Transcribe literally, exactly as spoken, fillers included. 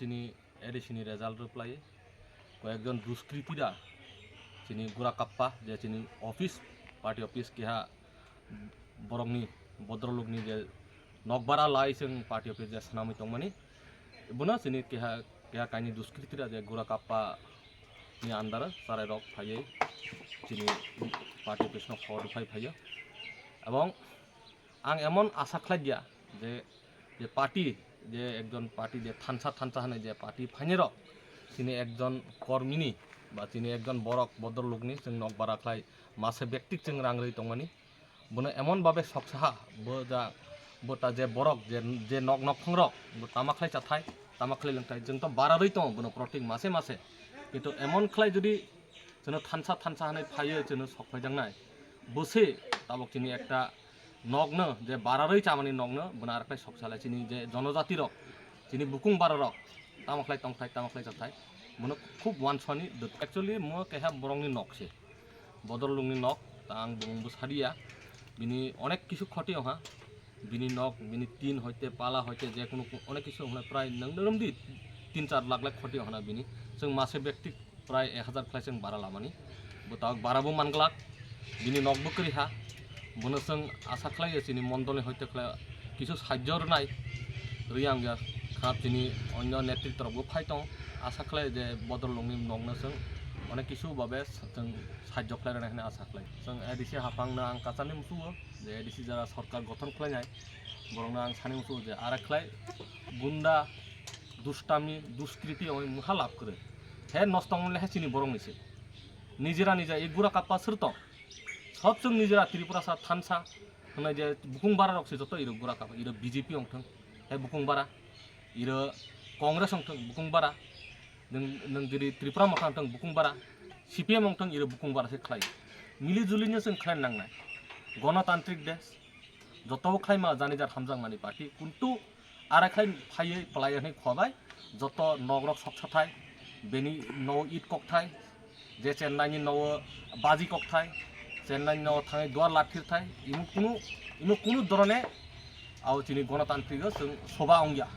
Chini A D C ni result reply, koyekjon duskritira chini gura kappa, je chini office, party office keha borokni, bodrolokni je nokbara lai chwng party office je swnamwi tongmani, bono chini keha, keha kaini duskritira je gura kappa ni andar charai rok phaiwi chini party office no khor phai phaio. Ebong ang emon asa khlai dia je, je party, je ekjon party je thansa thansa hwnwi je party phainai rok, chini ekjon kormini ba chini ekjon borok bodrolokni chwng nokbara khlai mase bektik chwng rang rwi tongmani, bono emon babe soksaha bo ja, bo ta je borok je, je nok nokphang rok bo tama khlai chathai, tama khlai lwngthai, chwng to bara rwi tongo bono protik mase mase, kintu emon khlai jodi chwngno thansa thansa hwnwi phaiwi chwngno sok phaijaknai. Bwswi tabok chini ekta nokno, je bararwi chamani nokno, bono arokhe sok salai chini je jonojati rok, chini bukung bara rok, tamo khlai tongthai, tamo khlai chathai, bono khub wansani dwt-, actually mo keha borokni nok se, bodrolokni nok, ta ang bumung bo sadiya, bini onek kisu khoti oha, bini nok, bini tin hoite, pala hoite, je kunu onek kisu hwnai prai nang nang di tin char lakh lakh khoti oha na bini, chwng mase bekti prai ek hazar khlai chwng bara lamani. Bo tabok bara bo manglak, bini nok bo kwrwi ha. Bono chwng asa khlai je chini mondolni hoite khlai kisu sahajjo rwnai. Rwi ang ya kha chini onyo netritto rok bo phai tong. Asa khlai je bodrolokni nokno chwng onek kisu babe chwng sahajjo khlai rwnai hwnwi asa khlai. Chwng A D C haphangno ang kachani musugo je A D C jara sorkar gothon khlainai, borokno ang sani musugo je ara khlai gunda, dustami, duskriti oi muha lab kwrwi. He nosto wngmani le he chini borokni se. Nijera nija e gura kappa sir tong. Sob chwng nijera Tripurasa thansa hwnwi je bukung bara rok se joto iro gura kappa, iro B J P wngthwng, he bukung bara, iro Congress wngthwng bukung bara, nwng, nwng jiri Tripura Motha wngthwng bukung bara, C P M wngthwng iro bukung bara se khlai. Mili juli no chwng khlai nangnai. Gonotantrik desh, joto khlai ma jani jar hamjakmani party, kuntu ara khlai phaiwi phlaiya hwnwi khobai, joto nok rok sok sathai, bini no it kokthai, je Chennai ni no baji kokthai, Chennai ni no thangwi duar lathir thai, imo kunu, imo kunu dorone abo chini gonotantrik o chwng soba wngya.